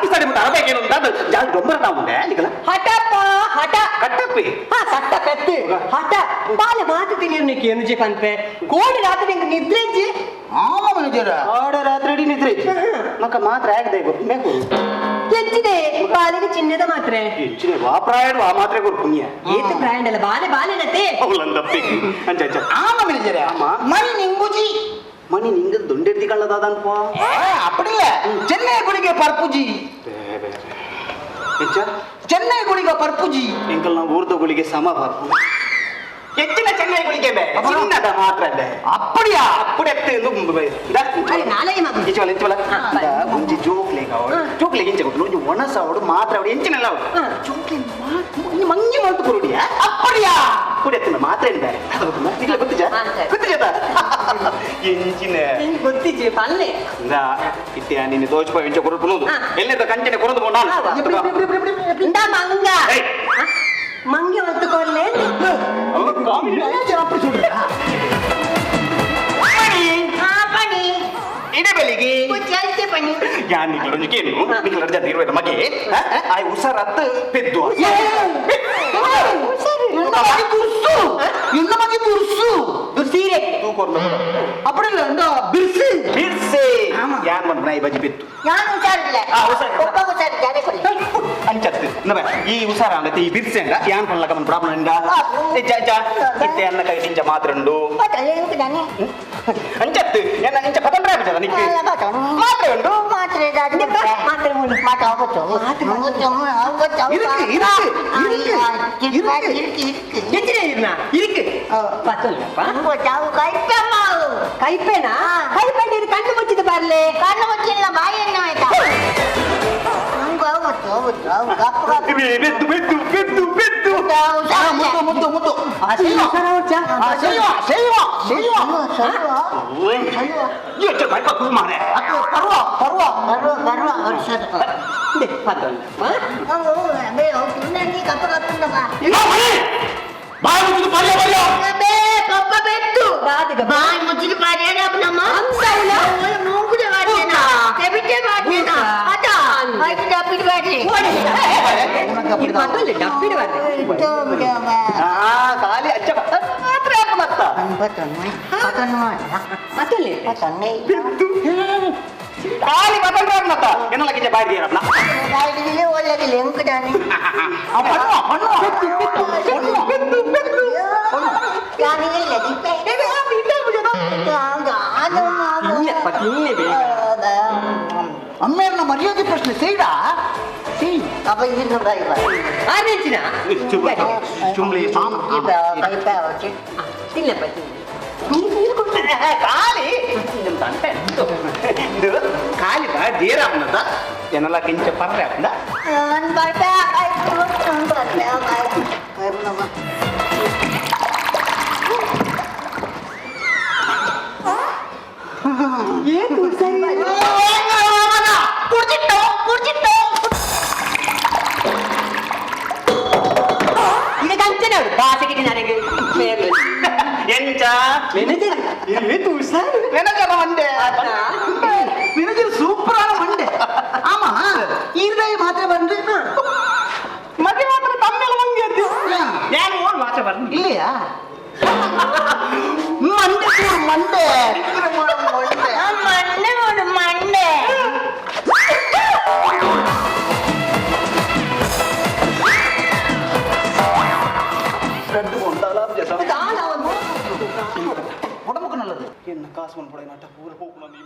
Office ಅಡಿ ಮುಟ್ಟ ಅರಬೆ ಏನು ಅಂತ ಜಾಸ್ತಿ ಡೊಂಬರ ನಾವು ನಿಕಲ. ಹಠಪ್ಪ ಹಠ. ಕಟ್ಟಪ್ಪಿ. ಹಾ, ಸಟ್ಟ ಪೆತ್ತು ಹಠ ಬಾಲೆ ಮಾತು ತಿನ್ನಿರ್ನಿಕ್ಕೆ ಏನು ಪನ್ಪೆ ಕೋಡಿ ರಾತ್ರಿ ನಿಂಗೆ ನಿದ್ರೆ ಇಜ್ಜಿ. ಆಮ ಮ್ಯಾನೇಜರ್. ಆಡ ರಾತ್ರಿ ಇಡೀ ನಿದ್ರೆ ಮಕ್ಕ ಮಾತ್ರ ಆಗದೆ ಬೇಕು. ಹೆಚ್ಚಿದೆ ಬಾಲೆಗೆ ಚಿನ್ನದ ಮಾತ್ರೆ. ಹೆಚ್ಚಿನ ವಾ ಪ್ರಾಯಡು ಆ ಮಾತ್ರೆ ಕೊರು ಪುಣ್ಯ. ಏತು ಬ್ರ್ಯಾಂಡ್ ಅಲ್ಲ ಬಾಲೆ ಬಾಲೆ ನತೆ. ಅವಳಂದಪ್ಪಿ ಅಂಚ ಅಂಚ. ಆಮ ಮ್ಯಾನೇಜರ್. ಆமா. ಮಣಿ ನಿಂಗುಜಿ. ಮಣಿ ನಿಂಗ ದೊಂಡೆಡ್ತಿ ಕಳ್ಳದಾದನ್ಪ. அப்படி இல்ல, சென்னை குளிக்க பர்புஜி. ಎಂಚ? ಚೆನ್ನೈ ಗುಳಿಗ ಪರ್ಪುಜಿ. ಎಂಕಲ್ನ ಊರ್ದ ಗುಳಿಗೆ ಸಮ ಬರ್ಪು ಹೆಚ್ಚಿನ ಚೆನ್ನೈ ಗುಳಿಗೆ ಬೇ ಚಿನ್ನದ ಮಾತ್ರ ಬೇ. அப்படியா? ಅಪ್ಪುಡೆ ಅರೆ ನಾಲೈ ಮಗು. ಇಂಚವಲ ಇಂಚವಲ. ಹಾ, ಬಾ. ಒಂಜಿ ಜೋಕ್ಲೆಗ್ ಅವಳು ಜೋಕ್ಲೆಗ್ ಇಂಚ ಗೊತ್ತು ಒಂಜಿ ಒಣಸ ಅವಳು ಮಾತ್ರ ಅವಳು ಎಂಚಿನೆಲ್ಲ ಅವಳು ಜೋಕ್ಲೆ ಮಂಗಿ ಮಾಡ್ತು ಕೊರುಡಿಯ. அப்படியா? ಅಪ್ಪುಡೆ ಎತ್ತಿನ ಮಾತ್ರ ಎಂದ ನಿಗ್ಲೆ ಗೊತ್ತಿಜ? ಹಾ, ಸರಿ. ಗೊತ್ತಿಜ ಎಂಚಿನ? ನಿಂಗೆ ಗೊತ್ತಿಜ್ಜಿ ಪಲ್ಲೆ. ಇಂದಾ ಇತ್ತೆ ನಿನ್ನ ದೋಚ ಎಂಚ ಕೊರು ಪುನೋದು. ಹಾ. ಎಲ್ಲದ ಕಂಚನೆ ಕೊರದು ನಾನು. ಹಾ, ವಾ. எப்படி எப்படி எப்படி எப்படி எப்படி? ಇಂದ ಮಂಗ. ಏಯ್. ಆ, ಮಂಗೆ ಹೊತ್ತುಕೊಳ್ಳೆ. மேனேஜர் அப்படி சொல்றா? ಪಣಿ. ಇಡೆ ಬೆಳಿಗ್ಗೆ ಚಲ್ತೆ ಪಣಿ. ಯಾನ್ ನಿಕ್ಲ ಒಂಜಿ ಕೇನು ನಿಕ್ಲ ರಜಾ ಇರುವೆ ಮಗೆ ಆಯ್ ಉಸಾರತ್ ಪೆದ್ದು. என்ன மாதிரி துருசு, என்ன மாதிரி துருசு? ಸೀರೆ. ತೂಕೊರ್ನ. அப்படி இல்ல, இந்த பிர்சு. ಬಿರ್ಸೆ. ಆಮ. ಯಾನ್ ಮನ್ ನಾಯಿ ಬಜಿ ಪೆತ್ತು. ನಾನು ಹುಷಾರಿಲ್ಲ. ಆ, ಹುಷಾರಿಲ್ಲ. ಒಬ್ಬ ಹುಷಾರಿದ್ದಾರೆ ಕೊಡಿ. ಅಂಚತ್ತು ನಬ ಈ ಉಸಾರ ಅಂಡತೆ ಈ ಬಿರ್ಸೆ ಅಂಡ ಯಾನ್ ಪನ್ಲಕ ಮನ್ ಪ್ರಾಬ್ಲಮ್ ಇಂಡ ಇಜ್ಜ ಇಜ್ಜ ಇತ್ತೆ ಅನ್ನ ಕೈ ನಿಂಚ ಮಾತ್ರ ಉಂಡು. ನಾನೇ. ಅಂಚತ್ತು ಎನ್ನ ಇಂಚ ಪತಂಡ್ರ ಬಿಜದ ನಿಕ್ಕೆ ಮಾತ್ರ ಉಂಡು. ಮಾತ್ರೆ. ಮಾತ್ರೆ ಉಂಡು. ಮಾತ್ರ ಆಗುತ್ತೆ ಆಗುತ್ತೆ. இருக்கு இருக்கு இருக்கு இருக்கு. ಇருக்கு ಇருக்கு. ಹೆಚ್ಚಿನ ಇರ್ನ ಇருக்கு ಪತ್ತೊಲ್ಲಪ್ಪ. ಚಾವು ಕೈಪೆ ಮಾವು. ಕೈಪೆನಾ? ಹಾ. ಕೈಪೆ ಇದು ಕಣ್ಣು ಮುಚ್ಚಿದ ಬರ್ಲೆ. ಕಣ್ಣು ಮುಚ್ಚಿಲ್ಲ, ಬಾಯನ್ನು ಆಯ್ತಾ ನಂಗೂ ಆಗುತ್ತೆ ಆಗುತ್ತೆ ಕಪ್ಪು ಕಪ್ಪು. ಪೆದ್ದು ಪೆದ್ದು ಪೆದ್ದು ಪೆದ್ದು. முத்து முத்து முத்து செய்வோம் செய்வோம் செய்வோம் செய்வோம். ಯೋಚನೆ ಮಾಡಿ ಮಾರೆ. பருவா பருவா. ಬರುವ ಬರುವ ವರ್ಷದ. ಪತ್ತೊಲ್ಲಪ್ಪ. ಕಪ್ಪ ಕಪ್ಪು. ಬಾಯಿ ಮುಚ್ಚಿದ್ದು ಪರ್ಯ ಪರ್ಯ. ಬೇ ಕಪ್ಪ ಬೆತ್ತು. ದಾದಿಗ. ಬಾಯಿ ಮುಚ್ಚಿದ ಪಾಡ್ಯಾನ ನಮ್ಮ ಮೂಗುದೆ ಪಾಡ್ಯಾನ ತೆಬಿಟೆ ಪಾಡ್ಯಾನ ಅದ ಆಯ್ತು ಡಬ್ಬಿಡ್ ಪಾಡ್ಲಿ. உனக்கு அப்படிதான். ಪತ್ತೊಲ್ಲೆ ಡಬ್ಬಿಡು ಬರ್ಲೆ. ಆ ಖಾಲಿ ಅಚ್ಚ ಮಾತ್ರ ಯಾಕೆ ಮತ್ತ? ಪತ್ತೊಲ್ಲೆ. ಖಾಲಿ ಪತಂಡ್ರ ಮತ್ತ ಎನ್ನಲ ಕಿಂಚ ಬಾಯಿ ದಿಯರಪ್ಪ. ಒಳ್ಳೇದಿಲ್ಲ ಎಂಕುದಾನೆ. பண்ணுவான் பண்ணுவான் பண்ணுவான். ತಿನ್ನೆಪ್ಪ ತಿನ್ನೆ ಬೇಗ. அம்மையார் மரியாதை பிரச்சனை செய்டா செய். ಅಪ್ಪ ಇನ್ನು ಬಾಯಿ ಬಾಯಿ. ಆರೆಂಜಿನ. ಚುಂಬ್ಲಿ. ತಿನ್ನಪ್ಪ ತಿನ್ನೆ ನೀರು ಕೊಡು. ಖಾಲಿ ಇದು ಖಾಲಿ ಬಾ ದೇರಾಪ್ನದ ಎನ್ನಲ ಕಿಂಚ ಪರ್ರೆ ಅಪ್ನ. ಏನು ಸರಿ? ಈಗ ಕಂಚನ ಬಾಸೆಗೆ ನನಗೆ ಎಂಚ? ಮ್ಯಾನೇಜರ್ ಏತು ಹುಷಾರು. ಮೆನಜರ ಮಂಡೆ. மேனேஜர் சூப்பரான மண்டை. ஆமா, இருதய மாத்திரை வந்து ಮತ್ತೆ ಮಾತ್ರ ತಮ್ಮೆಲ್ಲ ಮಂಗೆ ಅದ್ದು ನಾನು ಓನ್ ಮಾತ್ರ ಬರ್ತೀನಿ. இல்லையா? மண்டை சூடு, மண்டை மண்டை. ಮಣ್ಣೆ ನೋಡು ಮಣ್ಣೆ. ரெண்டு கொண்டாலாம் ದಾಲ ಅವನು. உடம்புக்கு நல்லது. என்ன காசு பண்ண போட நாட்ட ஊர போகணும்.